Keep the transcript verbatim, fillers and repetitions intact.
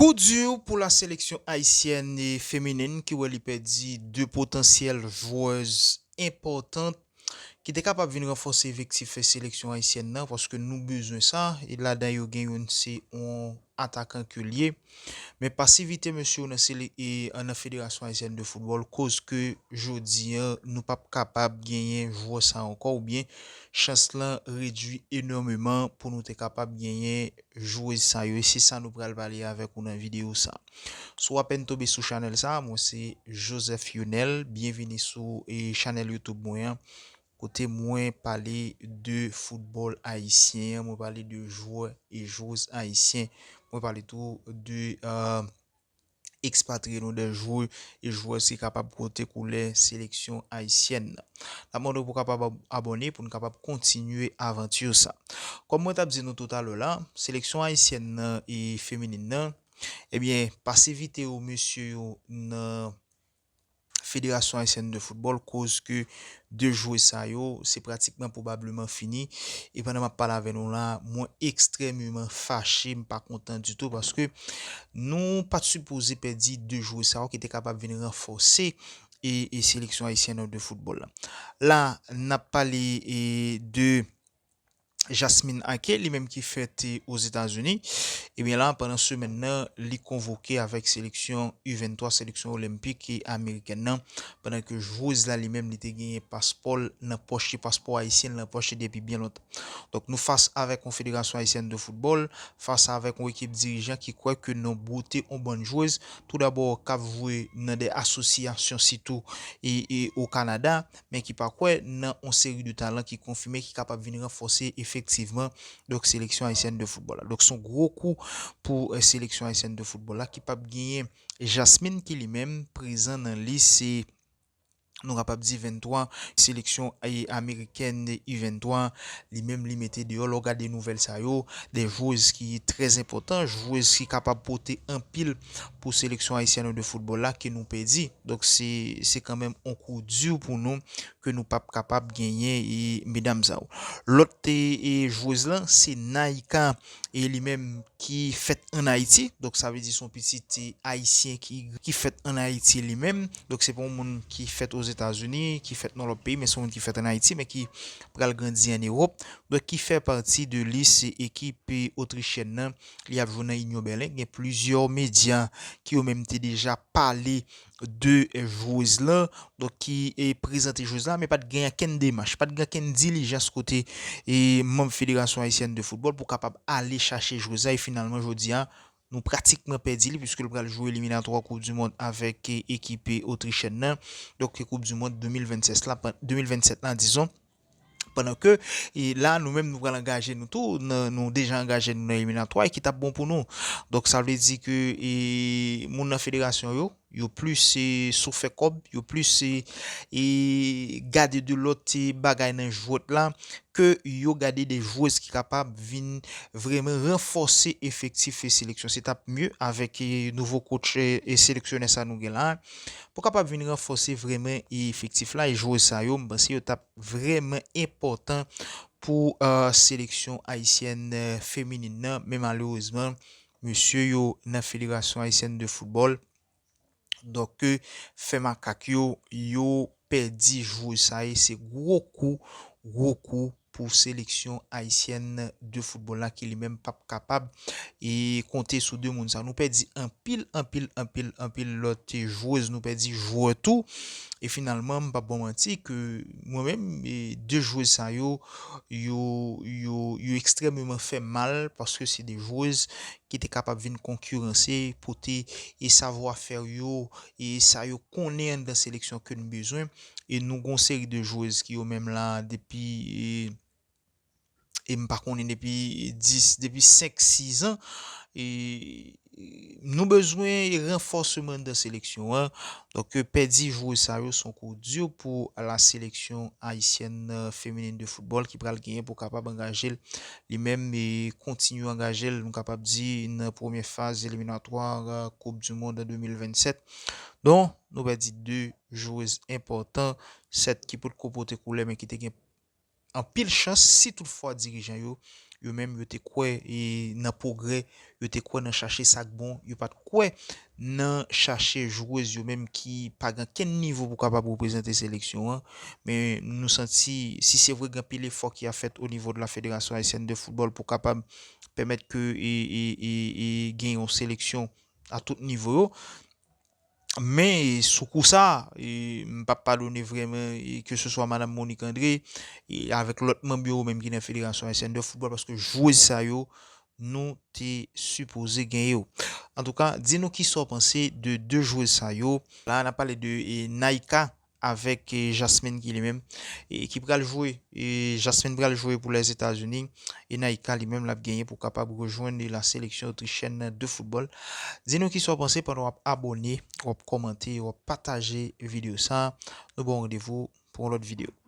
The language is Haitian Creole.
Kou di pou la seleksyon ayisyèn e feminen ki wè li pèdi de potansyèl jwèz enpòtan ki te kapab vin ranfòse efektif seleksyon ayisyèn nan, paske nou bezwen sa, e ladan yo gen youn se yon atakan ke l ye. Men pasivite mesye yo nan sele-, e, nan Federasyon Ayisyèn de Foutbòl koz ke jodi a nou p ap kapab genyen jwè sa ankò, oubyen chans lan redui enòmeman pou nou te kapab genyen jwèz sa yo. E se sa nou pral pale avèk ou nan videyo sa. Si w apèn tonbe sou chanèl sa, mwen se Joseph Yonel. Byenvini sou, e, chanèl YouTube mwen an, kote mwen pale de foutbòl ayisyen an, mwen pale de jwè e jwèz ayisyen, mwen pale tou de, e, ekspatriye nou, de jwè e jwèz ki kapab pote koulè seleksyon ayisyèn nan. N ap mande w pou w kapab ab-, abòne pou n kapab kontinye avanti sa. Kòm mwen t ap di nou toutalè la, seleksyon ayisyèn nan e feminin nan, ebyen, pasivite yo, mesye yo, nan Federasyon Ayisyèn de Foutbòl koz ke de jwè sa yo, se pratikman pwobableman fini. E pandan m ap pale avè nou la, mwen ekstrèmeman fache, m pa kontan ditou, paske nou pa t sipoze pèdi de jwè sa yo ki te kapab vin ranfòse e, e seleksyon ayisyèn de foutbòl la. La, n ap pale, e, de Jasmine Ake, li menm ki fèt, e, Ozetazini. Ebyen la, pandan semèn nan, li konvoke avèk seleksyon U venntwa, seleksyon olenpik e amerikèn nan, pandan ke jwèz la li menm li te genyen paspò l nan pòch li, paspò ayisyen l nan pòch li depi byen lontan. Donk, nou fas avèk yon federasyon ayisyèn de foutbòl, fas avèk yon ekip dirijan ki kwè ke nan bote yon bann jwèz, toudabò, k ap jwe nan de asosyasyon sitou e, e o Kanada, men ki pa kwè nan yon seri de talan ki konfime, ki kapab vin ranfòse efektivman, donk, seleksyon ayisyèn de foutbòl la. Donk, se yon gwo kou pou, e, seleksyon ayisyèn de foutbòl la, ki p ap genyen Jasmine, ki li menm prezan nan lis, e, nou kapab di venntwa, seleksyon, e, amerikèn U venntwa, li menm li mete deyò. Lè w gade nouvèl sa yo, de jwèz ki trè enpòtan, jwèz ki kapab pote anpil pou seleksyon ayisyèn de foutbòl la ke nou pèdi. Donk, se, se kanmenm yon kou di pou nou ke nou p ap kapab genyen, e, medam sa yo. Lòt, e, e, jwèz lan, se Naïka, e li menm ki fèt ann Ayiti. Donk, sa vle di se yon pitit, e, ayisyen ki, ki fèt ann Ayiti li menm. Donk, se pa yon moun ki fèt Ozetazini, ki fèt nan lòt peyi, men se yon moun ki fèt ann Ayiti, men ki pral grandi ann Ewòp. Donk, ki fè pati de lis ekip, e, otrichèn nan. Li ap jwe nan Union Berlin. Gen plizyè medya ki yo menm te deja pale de, e, jwèz lan, donk ki, e, prezante jwèz la, men pa t gen okenn demach, pa t gen okenn dilijans kote, e, manm Federasyon Ayisyèn de Foutbòl pou kapab ale chache jwèz la, e finalman, jodi a, nou pratikman pèdi li, piske l pral jwe eliminatwa Koup di Mond avèk, e, ekip, e, otrichèn nan, donk, Koup di Mond de mil vennsèt la, de mil vennsèt la, dizon. Pandan ke, e, la, nou menm, nou pral angaje nou tou, nan, nou deja angaje nou nan eliminatwa, e ki t ap bon pou nou. Donk, sa vle di ke, e, moun nan federasyon yo, yo plis, e, sou fè kòb, yo plis, e, e, gade de lòt, e, bagay nan jwèt la, ke yo gade de jwèz ki kapab vin vrèman ranfòse efektif, e, seleksyon. Se t ap mye avèk, e, nouvo coach, e, e seleksyonè sa nou gen la, pou kapab vin ranfòse vrèman, e, efektif la, e jwèz sa yo, m panse yo t ap vrèman enpòtan pou, e, seleksyon ayisyèn, e, feminin nan, men malerezman, mesye yo nan Federasyon Ayisyèn de Foutbòl, donk, e, fè makak yo, yo pèdi jwèz sa, e se gwo kou, gwo kou pou seleksyon ayisyèn de foutbòl la ki li menm p ap kapab, e, konte sou de moun sa. Nou pèdi anpil, anpil, anpil, anpil lòt jwèz, nou pèdi jwè tou. E finalman, m p ap ba w manti ke mwen menm, e, de jwèz sa yo, yo, yo, yo ekstrèmeman fè mal paske se de jwèz ki te kapab vin konkiranse, pote, e, savwafè yo, e, sa yo konnen anndan seleksyon ke n bezwen. E nou gon seri de jwèz ki yo menm la depi, e, e m pa konnen depi dis, depi senk, sis an. E nou bezwen ranfòsman anndan seleksyon an. Donk, pèdi jwè sa yo se yon kou di pou la seleksyon ayisyèn, e, feminin de foutbòl ki pral genyen pou kapab angaje l li menm e kontinye angaje l, nou kapab di, nan premye faz eliminatwa, e, Koup di Mond an de mil vennsèt. Donk, nou pèdi de jwèz enpòtan, sèt ki potko pote koulè, men ki te gen anpil chans si toutfwa dirijan yo yo menm yo te kwè e nan pwogrè, yo te kwè nan chache sa k bon, yo pa t kwè nan chache jwez yo menm ki pa gen kenn nivo pou kapab reprezante seleksyon an. Men nou santi, si se vre gen pil efò ki ap fèt o nivo de la Fédération Haïtienne de Football pou kapab pèmèt ke e, e, e, e gen yon seleksyon a tout nivo yo, men sou kou sa, e, m p ap padone vrèman, e, ke se swa Madam Monique André, e, avèk lòt manm yo menm ki nan Fédération Haïtienne de Football, paske jwez sa yo, nou te sipoze gen yo. Antouka, di nou kisa w panse de de jwez sa yo. La, n ap pale de e, Naïka avèk e, Jasmine ki li menm, e, ki pral jwe. E, Jasmine pral jwe pou Lèzetazini. E Naïka li menm l ap genyen pou kapab rejwenn la seleksyon otrichèn de foutbòl. Di nou kisa w panse pandan w ap abòne, w ap kòmante, w ap pataje videyo sa. Nou ba w randevou pou yon lòt videyo.